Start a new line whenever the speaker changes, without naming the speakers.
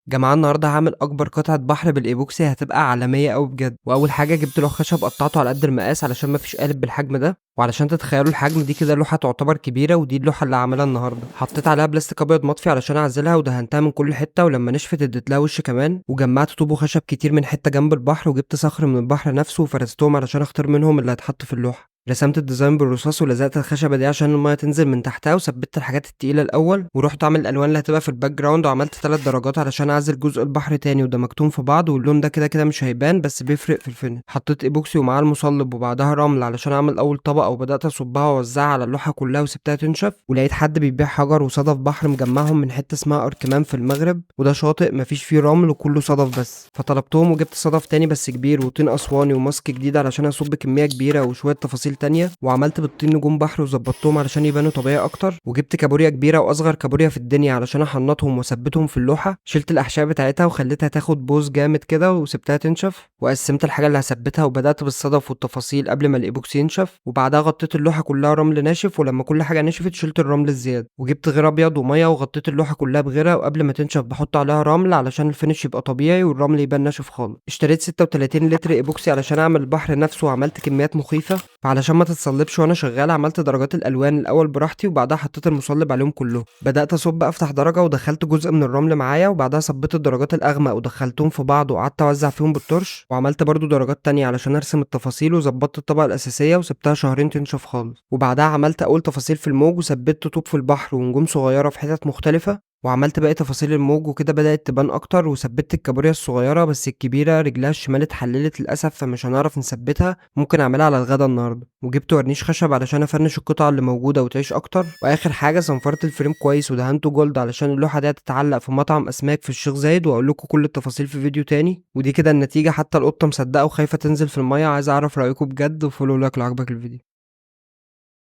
جماعة النهارده هعمل اكبر قطعة بحر بالايبوكسي، هتبقى عالمية قوي بجد. واول حاجة جبت لوح خشب قطعته على قد المقاس علشان مفيش قالب بالحجم ده، وعلشان تتخيلوا الحجم دي كده لوحة تعتبر كبيرة، ودي اللوحة اللي هعملها النهارده. حطيت عليها بلاستيك ابيض مطفي علشان اعزلها، ودهنتها من كل حتة، ولما نشفت اديت لها وش كمان. وجمعت طوب وخشب كتير من حتة جنب البحر، وجبت صخر من البحر نفسه وفرزتهم علشان اختار منهم اللي هيتحط في اللوحة. رسمت ال design بالرصاص ولزقت الخشبة دي عشان المايه تنزل من تحتها، وثبت الحاجات التقيله الاول، ورحت اعمل الالوان اللي هتبقى في ال background، وعملت 3 درجات علشان اعزل جزء البحر تاني ودمجتهم في بعض، واللون ده كده كده مش هيبان بس بيفرق في ال finish. حطيت ايبوكسي ومعاه المصلب وبعدها رمل علشان اعمل اول طبقه، وبدات اصبها واوزعها على اللوحة كلها وسبتها تنشف. ولقيت حد بيبيع حجر وصدف بحر مجمعهم من حتة اسمها اركمان في المغرب، وده شاطئ مفيش فيه رمل وكله صدف بس، فطلبتهم وجبت صدف تاني بس كبير، وطين اسواني وماسك جديد علشان اصب كمية كبيرة وشوية تفاصيل تانية. وعملت بالطين نجوم بحر وظبطتهم علشان يبانوا طبيعي اكتر. وجبت كابوريا كبيرة واصغر كابوريا في الدنيا علشان احنطهم واثبتهم في اللوحة. شلت الاحشاء بتاعتها وخليتها تاخد بوز جامد كده وسبتها تنشف، وقسمت الحاجة اللي هثبتها وبدات بالصدف والتفاصيل قبل ما الايبوكسي ينشف. وبعدها غطيت اللوحة كلها رمل ناشف، ولما كل حاجة نشفت شلت الرمل الزيادة، وجبت غير ابيض ومية وغطيت اللوحة كلها بغيرها، وقبل ما تنشف بحط عليها رمل علشان ال finish يبقى طبيعي والرمل يبان ناشف خالص. اشتريت 36 لتر ايبوكسي علشان اعمل البحر نفسه، وعملت كميات مخيفة، فعلشان ما تتصلبش وانا شغال عملت درجات الالوان الاول براحتي، وبعدها حطيت المصلب عليهم كلهم. بدات اصب افتح درجه ودخلت جزء من الرمل معايا، وبعدها صبيت الدرجات الاغمق ودخلتهم في بعض وقعدت اوزع فيهم بال torch. وعملت برضو درجات تانية علشان ارسم التفاصيل، وظبطت الطبقة الاساسية وسبتها شهرين تنشف خالص. وبعدها عملت اول تفاصيل في الموج، وثبت طوب في البحر ونجوم صغيرة في حتت مختلفة، وعملت باقي تفاصيل الموج وكده بدأت تبان اكتر. وثبت الكابوريا الصغيرة، بس الكبيرة رجلها الشمال اتحللت للأسف فمش هنعرف نثبتها، ممكن اعملها على الغدا النهاردة. وجبت ورنيش خشب علشان افرنش القطعة اللي موجودة وتعيش اكتر. واخر حاجة صنفرت ال frame كويس ودهنته gold علشان اللوحة دي هتتعلق في مطعم اسماك في الشيخ زايد، واقول لكم كل التفاصيل في فيديو تاني. ودي كده النتيجة، حتى القطة مصدقة وخايفة تنزل في المية. عايز اعرف رأيكم بجد، و follow like لو عجبك الفيديو.